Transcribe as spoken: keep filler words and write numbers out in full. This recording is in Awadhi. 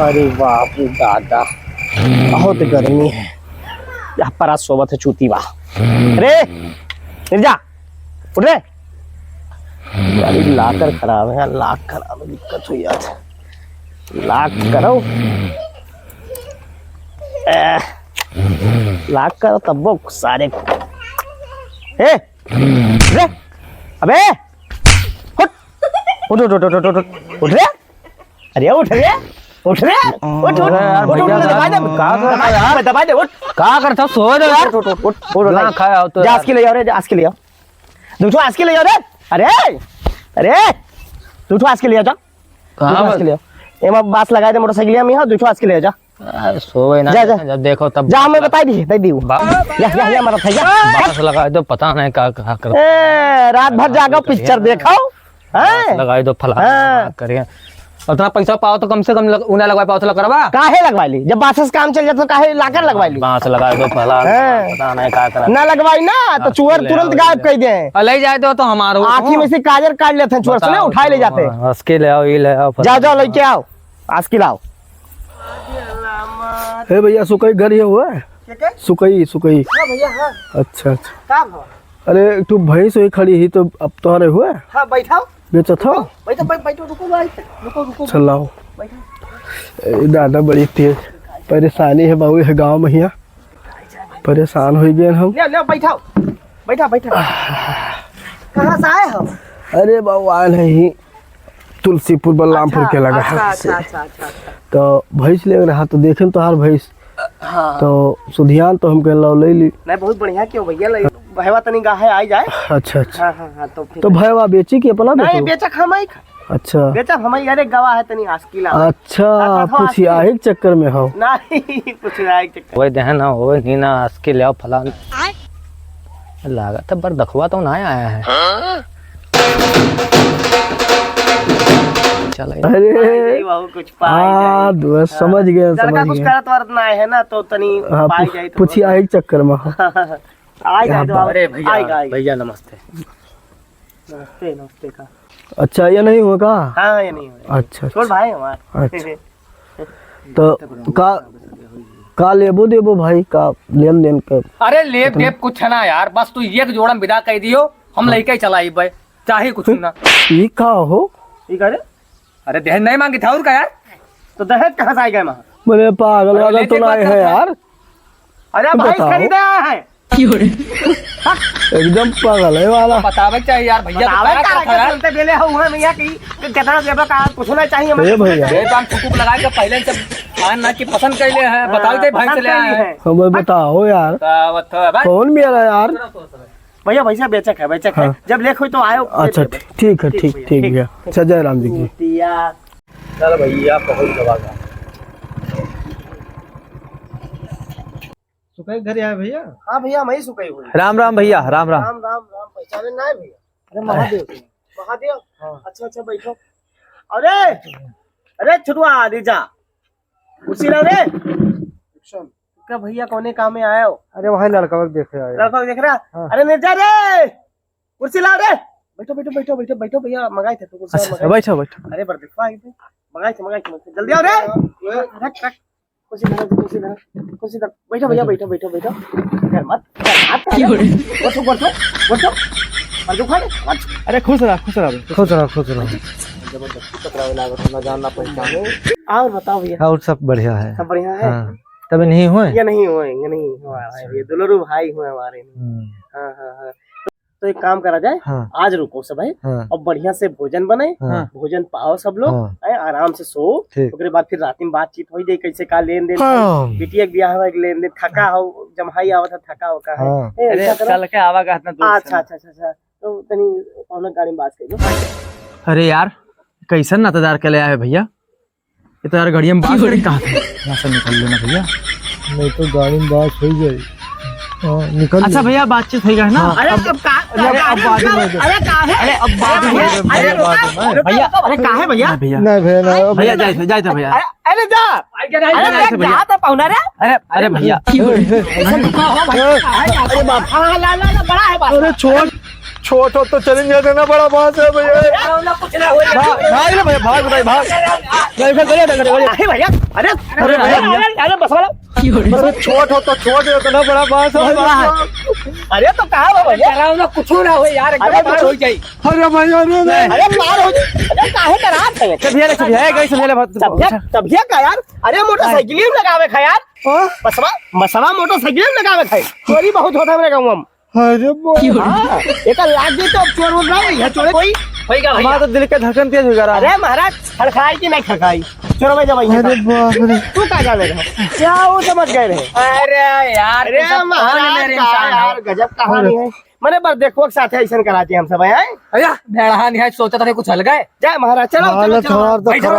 अरे बाप रे दादा, बहुत गर्मी है। यहाँ पर आज सोबत है चूती बा। रे निर्जा, उठ रे। गाड़ी लाकर खराब है, लाक खराब है, दिक्कत हुई आज। लाक करो, ए, लाक करो तब वो सारे को। ए, रे, अबे, उठ, उठ, उठ रे। अरे उठ रे, उठ रे, उठ, उठ, अरे यार, उठ, उठ, भैया, दबा दे, का कर रहा है यार? दबा दे, उठ। का करता, सो दे यार। उठ, उठ, उठ, उठ, उठ, उठ, ना खाया हो तो जा, यार। आस के ले जाओ रे, जा, आस के ले जाओ। दो ठो आस के ले जाओ रे। अरे, अरे, दो ठो आस के ले जाओ, जा। कहाँ दो ठो आस बस? के ले जाओ। एमा बास लगाए दे मोटरसाइकिल में, हाँ, दो ठो आस के ले जाओ, जा। अरे, सोवे ना, जा, जा। जब देखो तब जा, हमें बता दी, दे दी वो। बा- या, या, या, मरत है, या। बास लगाए दो, पता नहीं का, का करता। ए, रात भर जागो, पिक्चर देखो। हाँ? लगाई दो फलाना, हाँ। बात करिए। उतना पैसा पाओ तो कम से कम लग-, उन्हें लगवाई पाओ तो लगवा। काहे लगवाई ली? जब बांस से काम चल जाता तो काहे लाकर लगवाई ली? बांस लगाई दो फलाना, हाँ। पता नहीं का करा। ना लगवाई ना तो हाँ, चुअर ले तुरंत आओ, गायब ले। कर दे। और ले जाए दो तो हमारो। आँखी में से काजर काट लेते हैं चुअर से ना, बताओ उठाए ले तो, जाते हैं। हाँ, आस के ले आओ, ये ले आओ, जाओ, जाओ, फलाना। लेके आओ, आस के लाओ। हे भैया, सुकई घर ये हुआ है? क्या, क्या? सुकई, सुकई। हाँ भैया, हाँ। अच्छा, अच्छा। का भवा? अरे, एक ठो भैंस वही खड़ी ही, तो अब तोहरे हुए? हाँ, बैठाओ। बेचत हो? बैठो, बैठ-, बैठो, रुको, भाई, रुको, रुको। चलाओ। बैठो। ए, दादा, बड़ी तेज परेशानी है बाबू, यह गाँव में हिया। परेशान हो गए हम। ले, ले, बैठाओ। बैठा, बैठा। कहाँ से आए हो? अरे बाबू, आए नहीं, तुलसीपुर बलरामपुर अच्छा, के लगा। अच्छा, अच्छा, अच्छा, अच्छा, अच्छा। तो भैंस ले रहा, तो देखें तोहार भैंस। हाँ। तो सुधियान तो हम कहला ले ली। नहीं, बहुत बढ़िया, क्यों भैया, ले भैया तनी गाहे आई जाए। अच्छा, अच्छा। हाँ, हाँ, हाँ, तो फिर तो भैया बेची कि अपना नहीं, बेचो? बेचक हम आई। अच्छा। बेचक हम आई, अरे गवा है तनी आस्किल आवे। अच्छा, हाँ, तो पूछी आस्किल। आही के चक्कर में हो। नहीं, पूछी आही के चक्कर। वही दहन हो, वही नीना आस्किल आओ फलान। आय। लागत है बरदखवा तो ना आया है। हाँ? चल, अरे। पाई जाई, बाबू, कुछ पाई हाँ, जाई। दोस्त, हाँ। समझ गए, लड़का समझ कुछ गए। करत वरत ना है ना, तो तनी हाँ, पाई पु-, जाई तो पूछी बोलो। आही के चक्कर में। आई जाए तो आओ। अरे भैया, आई, आई। भैया नमस्ते। नमस्ते, नमस्ते का। अच्छा, ये नहीं हुआ का? हाँ, ये नहीं हुआ। अच्छा, छोड़ अच्छा। भाई हमार। अच्छा। तो का, का लेबो देबो भाई, का लेन देन के? अरे लेब देब कुछ ना यार, बस तू एक जोड़ा में विदा कह दियो, हम हाँ। लेके ही चला आइबे, चाहे कुछ ना। ई का हो? ई का रे? अरे दहेज नहीं मांगी था और का यार? तो दहेज कहाँ से आ गया वहाँ? बोले पागल अरे वागल लेके तो ना बात है करता है। यार। अरे तू भाई बताओ। खरीदा है। एकदम पागल है वाला। बतावे के चाहिए यार, भैया, तो बतावे का का करता है? चलते बेले हो हुआ भैया कि, कि कितना देबा का, कुछ ना चाहिए ए हमें। भैया। ये काम फुकूक लगा के पहले से आन ना की पसंद कर ले हैं, बताओ हाँ, दे भाई पसंद से ले कर ली आए हैं। है। हमें बताओ यार। बताओ तो भाई। कौन मेरा यार? भैया, भैया बेचक है, बेचक है। हाँ। जब लेख हुई तो आयो, अच्छा, दे दे। ठीक है, ठीक, ठीक भैया, ठीक ठीक। भैया। अच्छा, जय राम जी की। चल भैया, बहुत दबा का। सुकई घर आए भैया? हाँ भैया, मैं ही सुकई हुई। राम राम भैया, राम राम। राम राम, राम, पहचाने ना है भैया? अरे महादेव। महादेव? हाँ। अच्छा, अच्छा, बैठो। अरे, अरे छुटुआ, आदि जा। कुर्सी लाओ रे। का भैया कौने काम में आए हो? अरे वहाँ लड़का को देखे आए। लड़का को देख रहा? हाँ। अरे निर्जा रे, कुर्सी लाओ रे। बैठो, बैठो, बैठो, बैठो, बैठो भैया, मंगाए थे तो कुर्सी अच्छा, मंगाए थे। बैठो, बैठो। अरे पर देखो आगे थे। मंगाए थे, मंगाए थे, मंगाए थे। जल्दी आओ रे। रख, रख। कुर्सी धरो, कुर्सी धरो, कुर्सी धरो। बैठो भैया, बैठो, बैठो, बैठो। डर मत, डर मत। बैठो, बैठो, बैठो। और दुखा दे, बैठो। अरे खुश रह, खुश रह, खुश रह, खुश रह। जबरदस्ती पकड़ावे लागत, ना जान ना पहचाने। और बताओ भैया। और सब बढ़िया है। सब बढ़िया है? हाँ। तब नहीं हुए? ये नहीं हुए, ये नहीं हुआ है, ये दुलरू भाई हुए हमारे। हम्म। हाँ, हाँ, हाँ। तो एक काम करा जाए, हाँ। आज रुको सब है, हाँ। और बढ़िया से भोजन बने, हाँ। भोजन पाओ सब लोग, हाँ। है, आराम से सो, ठीक। ओकरे बाद फिर रात में बातचीत हो जाए, कैसे का लेन देन, हाँ। बिटिया के ब्याह है, लेन देन, थका हो, जम्हाई आवत है, थका हो का है। हाँ। ए, अरे, ऐसा करो। चल के आवा का इतना दूर से। अच्छा, अच्छा, अच्छा, अच्छा। तो तनी कौनो गाड़ी में बात कर लो। अरे यार, कैसन नातेदार के ले आए भैया? ये तो यार गाड़ी में बात करी कहाँ थे? यहाँ से निकल लेना भैया। नहीं तो गाड़ी में बात हो जाए। हाँ, निकल अच्छा ले। भैया, बातचीत हो गया है ना? हाँ, अरे अब, अब का, अब, अब बाद में हो जाए। अरे का है? अरे अब बाद में, अरे, अरे, अरे, रुको, रुको, भैया। रुको, अरे का है भैया? नहीं भैया। नहीं भैया, नहीं, अब भैया, जाए थे, जाए थे भैया। अरे, अरे जा। अरे, अरे, जाए थे भैया। जा तो पहुना रे। अरे, अरे भैया। ऐसे रुका हो भाई, का है, का है? अरे बाप। हाँ, ला, ला, ला, बड़ा है बात। अरे छोड़। छोट हो तो चलेंगे, इतना बड़ा बांस है भैया। डराओ ना, कुछ ना हो। भाग, भाग ले भैया, भाग भाई, भाग। नहीं, इधर चले, इधर चले। अरे भैया, अरे, अरे भैया, अरे, अरे, बस वाला। अरे छोट हो तो छोट है, इतना बड़ा बांस है। बहुत बड़ा है। अरे तो कहाँ हो भैया? डराओ ना, कुछ ना हो यार, एकदम अरे पार तो हो जाई। अरे भाई, अरे, अरे। अरे पार हो जाई। अरे काहे डरात है? चल भैया, चल भैया, गाड़ी से भैया, बहुत तब भैया, तब भैया का यार? अरे मोटरसाइकिल में लगावे खा यार। हाँ? बसवा, बसवा मोटरसाइकिल में लगावे खा। चोरी बहुत होता है मेरे गाँव में। अरे बा- हाँ, एकर लाग गई तो अब चोर वोर ना होई, यहाँ चोर कोई होई का भैया? हमारा तो दिल के धड़कन तेज हो गया रहा। अरे महाराज, खड़खाई कि नहीं खड़खाई? चोर भाई जब यहाँ अरे का। बाप रे। तू का जाने रहा? क्या वो समझ गए रहे? अरे यार, अरे तू सब कौन महाराज, मेरे का इंसान है? यार, गजब कहानी अरे। है। मने बर देखो के साथ है, ऐसन कराते हम सब, हैं? भैया, बेड़हा नहीं है, सोचा था कुछ अलग है। जय महाराज, चलो, चलो, हालत चलो। हमार तो बैठो। खराब।